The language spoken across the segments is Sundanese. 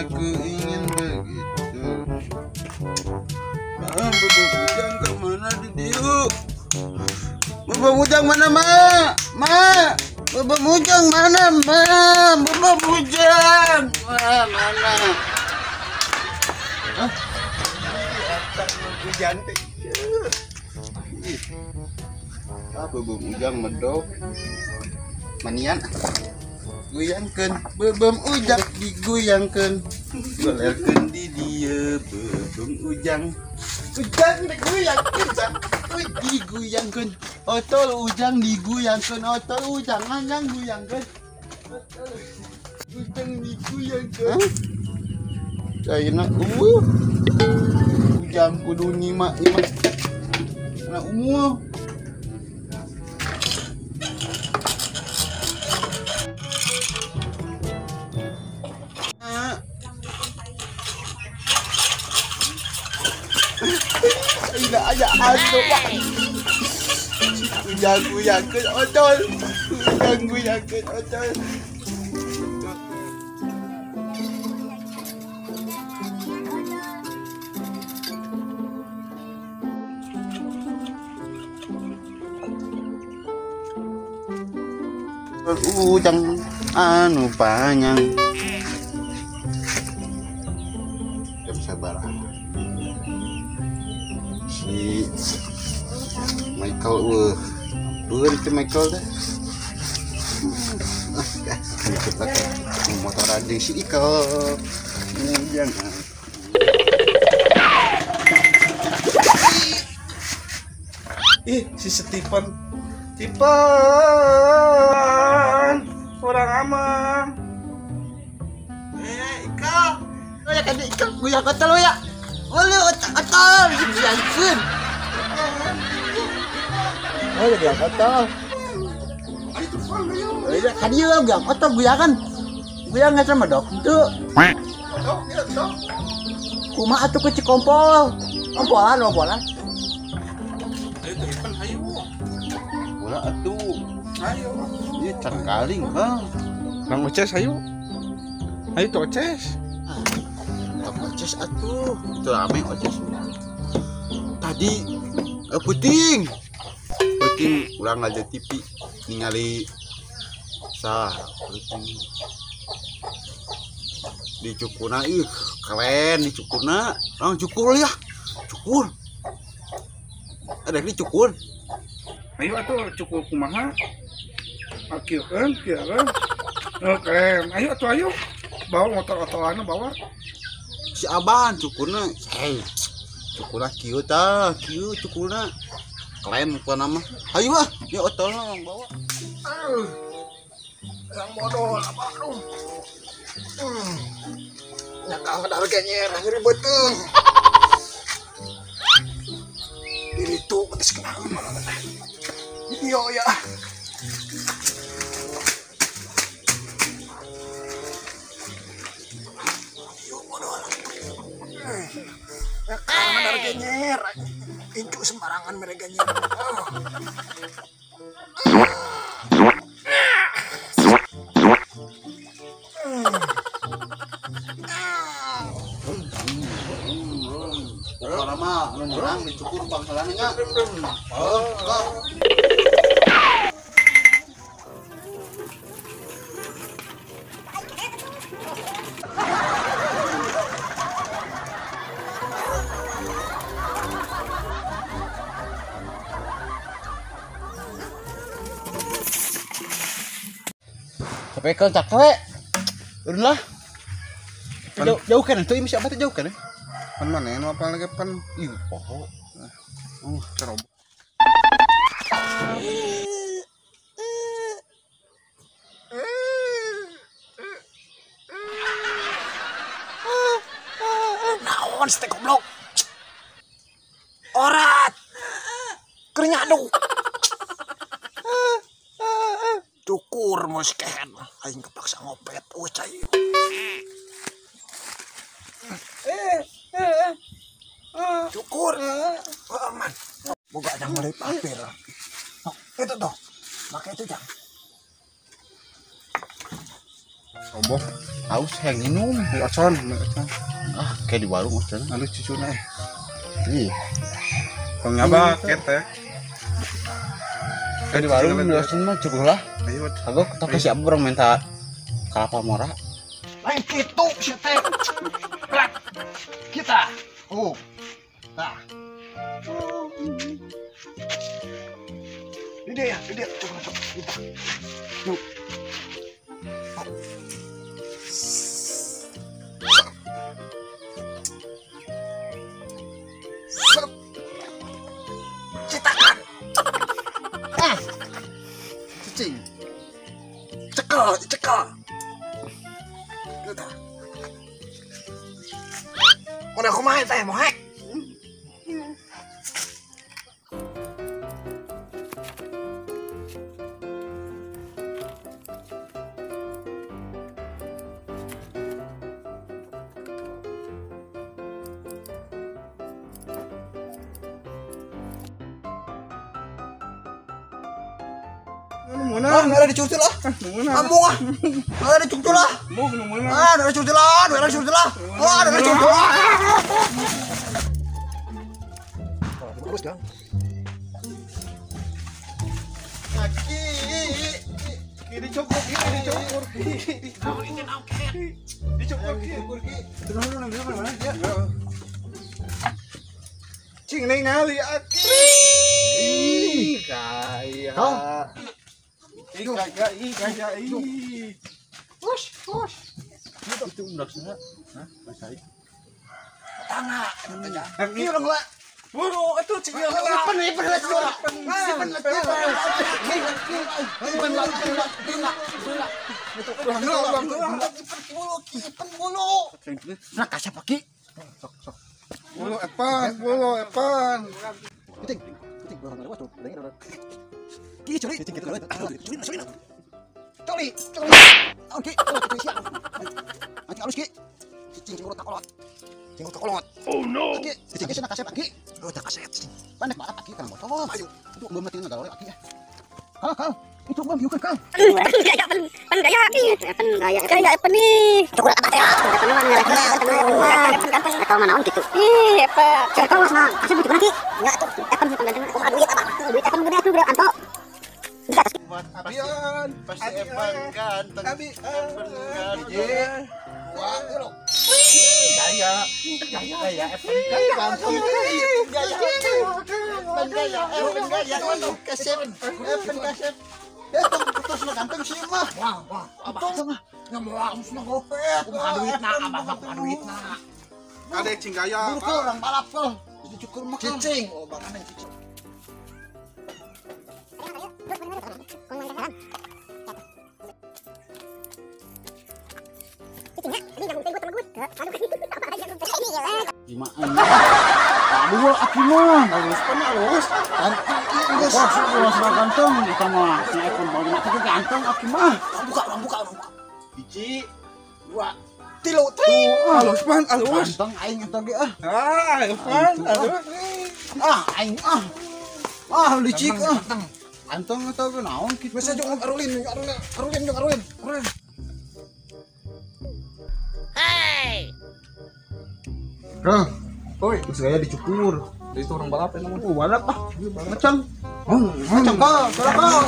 Aku ingin begitu. Bebek ujang kemana didiuk? Bebek ujang mana, Ma? Ma, bebek ujang mana, Ma? Bebek ujang, Ma, mana? Hah? Ujang teh. Ah, bebek ujang medok. Manian. Goyangkeun bebem ujang digoyangkeun. Golerkeun di dieu bebem ujang. Ujang digoyangkeun, digoyangkeun. Otol ujang digoyangkeun, otol ujang anjang goyangkeun. Otol ujang digoyangkeun. Caina eueuh. Ujang kudu nyimak nyimak. Anak umur. Tidak ada hantu pak. Ujang goyangkeun otol. Ujang goyangkeun otol. Ujang anu panjang. Jam sabar. Si Michael wah, itu Michael deh. Kita motoran di si Ikel. Jangan. Ih, si Stephen. Stephen, orang amang. Ikel, lo ya kan Ikel, gue yang kotor lo ya. Boleh otol, digoyangkeun. Oh, goyang otol. Ayo telepon ayo. Iya, kan ieu goyang otol goyangan. Goyang eta mah dok henteu. Dok, ya dok. Kumaha atuh ke Cikompol? Ompolan, ompolan. Ayo telepon ayo. Bola atuh. Ayo. Ieu cangkaling, Bang. Bang Oces ayo. Ayo tuh Oces. Oces atuh, itu rame Oces. Tadi puting, puting urang aja TV ningali sah puting dicukuna, ih keren dicukuna, orang cukur ya, cukur. Ada ini cukur. Ayo atuh cukur kumaha? Akieukeun, kieukeun. Oh keren. Ayo atuh ayo. Bawa motor otolanna bawa. Si aban cukurna, hei, cukurna kieu tah, kieu cukurna, keren bukan nama. Ayo ah, ya otolna orang bawa. Yang modal apa lu? Nyakang kada genyer, nyeri beuteung. Diri tu geus kenal malah. Iya ya. Karena genyer, incu sembarangan mereka nyer. Pokokna mah anu menang dicukur pangkalana nya. Sampai ke cakle. Urun lah. Jauh kan itu ini siapa tuh jauh kan? Pan mana yang apa lagi pan? Ih, poho. Cerobok. Naon sih goblok. Orat. Keur nyaduk. Cukur mau sken, aing kepaksa ngopet, eueuh cai. Cukur. Aman. Boga jang meuli papir. Oh, itu tuh. Make itu jang. Sombong. Haus hayang minum. Ocon, ocon. Ah, kayak di warung ocon. Halus cucuna. Ih. Tong nyabak teh. Kayak di warung ocon mah cukup lah. Ayo. Kagok tapi si Abu orang minta kelapa mora. Lain kitu si teh. Prat. Kita. Oh. Nah. Ini dia ya, ini dia. Coba, coba. Kita. Yuk. Citakan. Ah. Cicing. Cekel, cekel. Kita. Mana kumaha teh mohek? Ah, nggak ada dicurcul ah. Kamu ah. Nggak ada dicurcul ah. Ah, ada dicurcul ah, ada dicurcul ah. Ah, ada dicurcul ah. Terus dong. Kaki. Kiri cukur, kiri cukur. Dicukur, ki. Terus lu ngambil mana dia? Cing neng ngali aki. Ih, kaya. Ih, kaya, ih, kaya, ih. Push, push. Itu undak sana. Hah? Masai. Tangga. Ini orang lah. Buru, itu cing yang Ipen, ipen lah, ipen. Ipen lah, ipen lah, ipen lah, Ipen bulu, ipen bulu. Nah, kasih paki. Sok, sok. Bulu epan, bulu epan. Cing, cing, ki coli, coli, coli, coli, oke, siap. Nanti halus ki, cing cing tak kolot, cing tak kolot. Oh no. Ki, cing cing kasep ki, oh tak kasep. Panek balap ki kana motor. Ayo, itu belum mati enggak ki. Kal, kal, itu belum yuk kal. Gaya pen, pen gaya, pen gaya, gaya pen nih. Cukup apa ya? Atau mana on gitu. Ih, apa? Cerita mas mah, asal butuh nanti. Enggak tuh, epen bukan ganteng. Oh, duit apa? Duit epen gede tuh, anto. Abian, pasti epan ganteng. Epan ganteng. Wah, lo. Gaya, gaya, epan ganteng. Gaya, epan gaya, epan gaya. Kasep, epan kasep. Terus lo ganteng sih mah. Wah, wah, abah tengah. Ngemoal semua gopet. Kumaha duitna, abah mah kumaha duitna. Ada cing gaya. Buru orang balap kok. Dicukur mah. Cicing, oh bahkan yang cicing. Gimana? Aduh, aku mah. Halus pan halus. Geus, geus ganteng eta mah. Si Epon bawa mah ganteng aku mah. Buka, orang buka, orang buka. Hiji, dua, tilu, tilu. Halus pan halus. Ganteng aing eta ge ah. Ah, halus pan halus. Ah, aing ah. Ah, licik ah. Ganteng eta ge naon kitu. Geus jeung arulin, arulin, arulin jeung arulin. Arulin. Hey. Hah. Oi, geus gaya dicukur. Itu orang balap ya namun. Oh, balap ah. Macam. Macam kau, kau.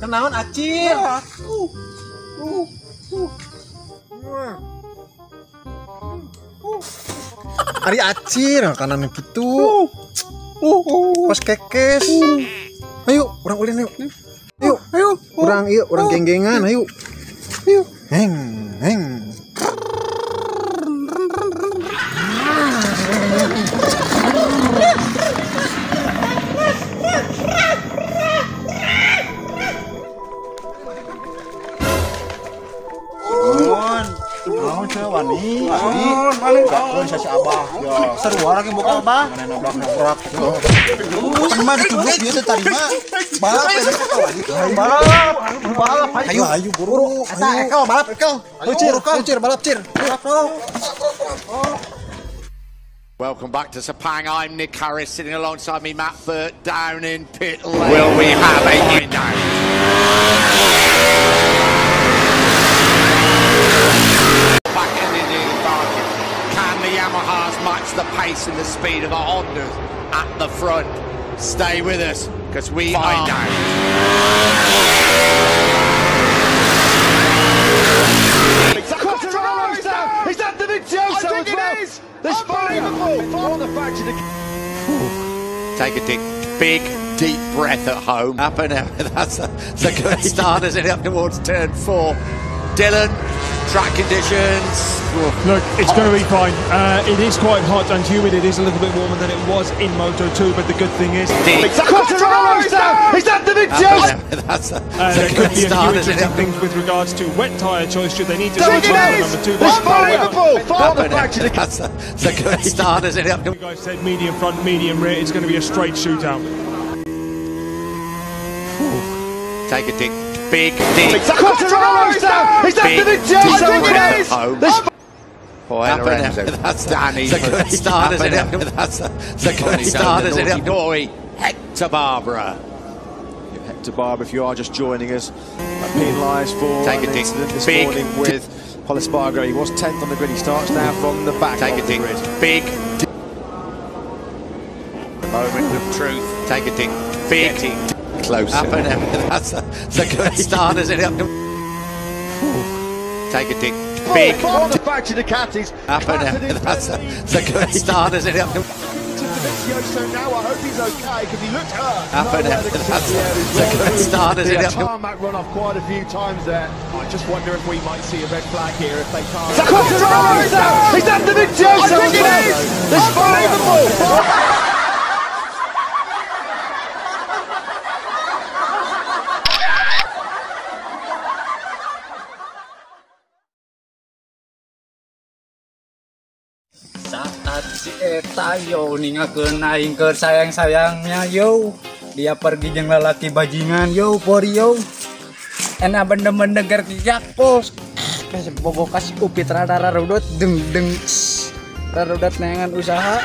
Kenaon acil? Ari acil kanan gitu. Pas kekes. Ayo, orang ulin yuk. Ayo, ayo. Orang ieu, orang geng-gengan, ayo. Ayo. Heng, heng. Wani. Wani. Gak si Abah. Seru orang yang buka Abah. Mana nabrak-nabrak. Kan mah ditubruk dia teh tadi mah. Balap balap. Balap. Ayo ayo buru. Eta ekel balap ekel. Ayo cir balap cir. Balap dong. Welcome back to Sepang. I'm Nick Harris, sitting alongside me, Matt Burt, down in pit lane. Will we have a down? Back in the advantage. Can the Yamahas match the pace and the speed of the Hondas at the front? Stay with us, because we are down. Quartararo's down! Is that Dovizioso as well? It is. Unbelievable! For the fact of the... Take a big, deep breath at home. Up and out. That's a good start, isn't it? Up towards turn 4. Dylan, track conditions. Look, it's going to be fine. It is quite hot and humid. It is a little bit warmer than it was in Moto2, but the good thing is... Quartararo's down! Is that Dovizioso? That's a there good could be a few start, isn't interesting it? things with regards to wet tyre choice should they need to switch It to number 2. Unbelievable! For the fact of the... That's a good start, isn't it? You guys said medium front, medium rear. It's going to be a straight shootout. Take a big, deep. Quartararo's down! Is that Dovizioso as well? That's Danny. That's a good start, isn't it? That's a good start, isn't it? Boy, Hector Barbara. Hector Barbara, if you are just joining us, penalised for Take an a incident this big morning with Pol Espargaro. He was 10th on the grid. He starts now from the back. Take of a the grid. Big moment of truth. Take a big closer. Up and out. That's a good start, isn't it? Take a big. For the fact of the Ducatis. Up and out. That's a good start, isn't it? Dovizioso now, I hope he's okay because he looked hurt. Up and out. That's a good start, isn't it? Tarmac run off quite a few times there. I just wonder if we might see a red flag here if they can't. Quartararo's down! Is that Dovizioso as well? Unbelievable! Saat si eta yo ningakeun aing keur sayang-sayangnya yo. Dia pergi jeung lalaki bajingan yo pori yo. Enak bener-bener ger kijak pos. Bobo kasih upit rada rarudut deng deng. Rarudat neangan usaha.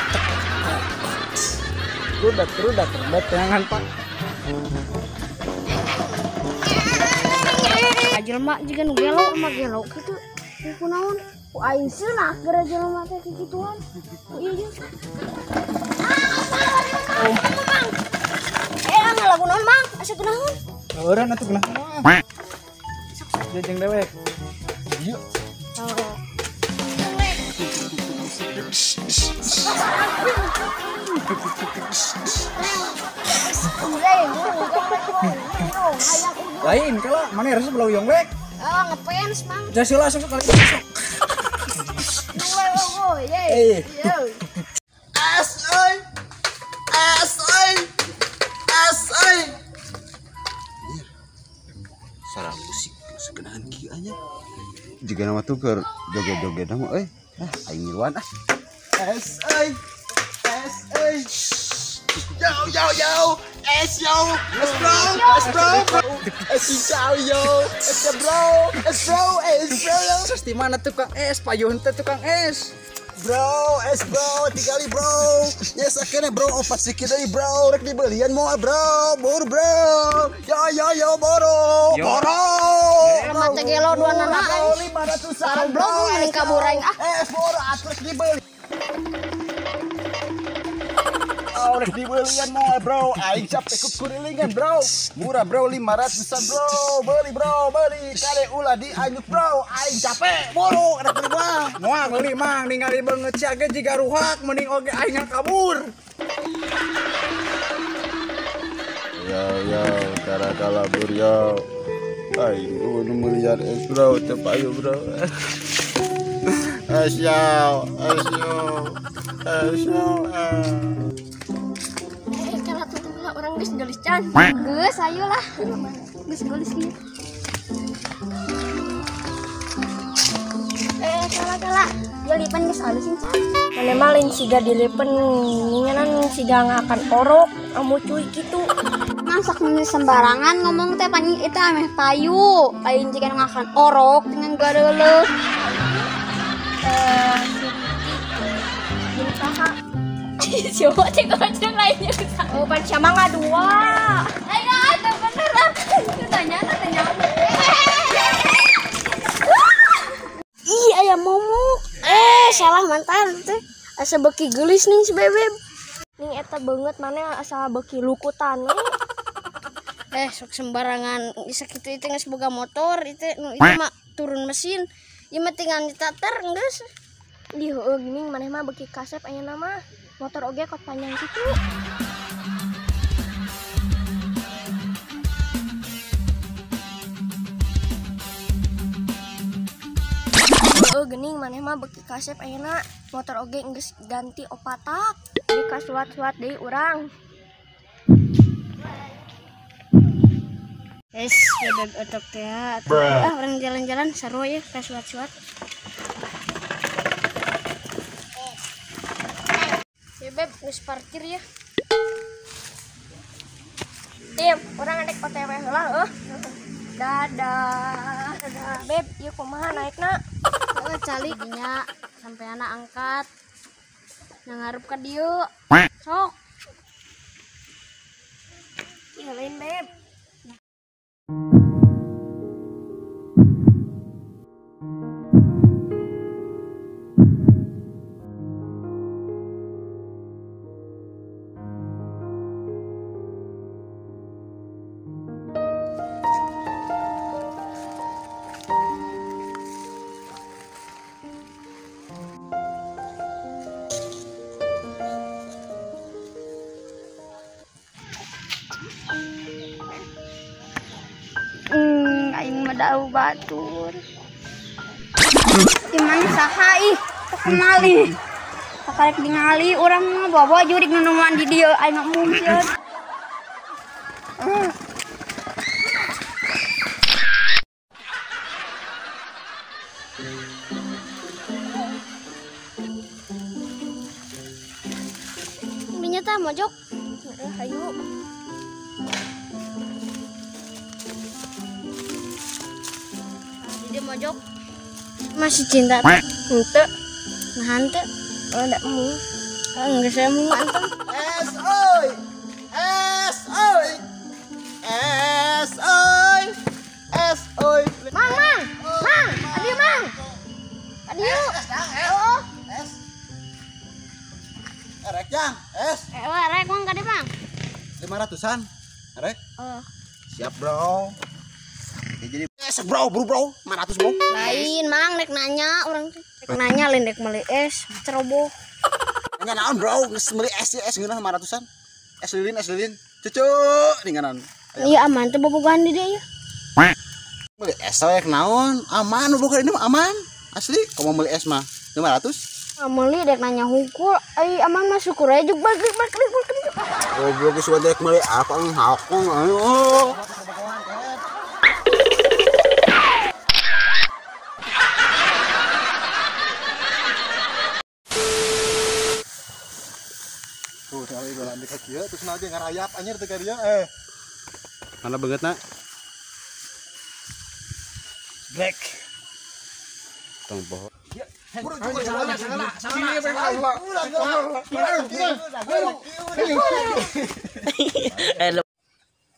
Rudat rudat rudat neangan pak. Jelema jiga nu gelo sama gelo kitu. Kunaon? Ku aing seunah gara jelema teh kikituan. Ku ieu jeung. Ah, Mang. Eh, ngalagu naon, Mang? Asa kunaon? Eureun atuh kunaon. Jeung dewek. Ieu. Lain kalau mana resep belau yonglek. Ah, ngefans, Mang. Jasi langsung kali sok. S I S I S I. Sarang musik segenahan kieu nya. Jiga nama tuh keur joget-joget mah euy. Ah, aing ngiluan ah. S I S I. Yo yo yo, S yo, S bro, S bro, S yo yo, S bro, S bro, S bro. Terus di mana tukang es? Payun teh tukang es. Bro, es bro, tigali bro. Yes, akhirnya bro, opat sikit deui bro, rek dibelian moal bro, buru bro. Yo yo yo boro, boro. Mata gelo dua nana. 500-an bro, mending kabur aing ah. Es boro atuh rek dibeli. Rek dibelian moal bro, aing capek kukurilingan bro. Murah bro, 500-an bro. Beli bro, beli. Kade ulah dianyuk bro, aing capek. Boro, rek beli mah. Moal meuli mang ningali beungeut sia ge jiga ruhak mending oge aing kabur. Yo yo, cara kalabur yo. Aing kudu melihat es bro, teu payu bro. Es yo, es yo. Es yo. Orang geus gelis can. Geus ayolah. Geus gelis kieu. Kala. Ya lipen geus alus can. Mane mah lain siga dilipen ninganan siga ngakan orok amu cuy kitu. Masak mun sembarangan ngomong teh paling itu ameh payu. Lain jika ngakan orok dengan gareuleuh. Jeung saha? Coba cek aja lainnya. Oh, pan siapa ngadua? Ayo, itu bener ah. Tanya tanya. Ih, ayam momok. Salah mantan teh. Asa beuki geulis ning si Bebeb. Ning eta beungeut maneh asa beuki lukutan. Sok sembarangan bisa kitu itu geus boga motor itu nu itu mah turun mesin. Ieu mah tinggal ditater geus. Di heueuh geuning maneh mah beuki kasep ayeuna mah. Motor oge kot panjang kitu. Heueuh geuning maneh mah beuki kasep ayeuna. Motor oge geus ganti opatak. Di kasuat-suat deui urang. Es bebeb otok teh. Ah, urang jalan-jalan seru ya kasuat-suat. Beb, geus parkir ya. Tim, urang ndek OTW heula heuh. Dadah. Dadah. Beb, ieu kumaha naikna? Heuh, calik nya sampai anak angkat. Ngarep ka dieu. Sok. Ieu lain, Beb. Aing mah dau batur. Gimana saha ih, terkenal ih. Sakarek ningali urang mah bawa jurik nu nemuan di dieu aing mah mungkin. Minya tah mojok. Hayu. Dia mojok masih cinta henteu nah henteu oh ndak mu enggak saya mu antum es oi es oi es oi es oi mang mang mang adieu mang adieu oh es erek jang es erek mang kade mang 500-an erek oh siap bro. Jadi es bro, bro, 500 bro. Lain mang rek nanya urang teh. Rek nanya lain rek meuli es ceroboh. Nanya naon bro, geus meuli es es ngeunah 500-an. Es lilin. Cucu ninganan. Iya aman teh bobogohan di dieu ya. Meuli es we naon? Aman bobogohan ini mah aman. Asli, kamu meuli es mah 500. Meuli rek nanya hungkul, ai aman mah syukur aja balik balik balik. Goblok geus rek meuli apa hakong ayo. Tuh, kali jalan di kaki ya, terus nanti ngarayap anjir teh dia Mana banget nak? Black. Tong poho.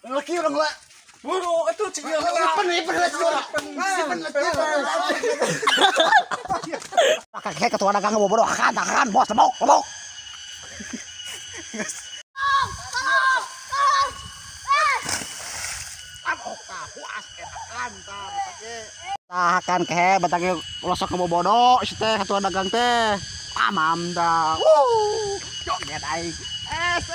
Laki orang lah. Buru, itu cik Kakek ketua dagang bodoh akan bos lebok lebok. Tahakan kehe batangnya losok ke bodoh si teh ketua dagang teh amam dah. Joget aing. Es.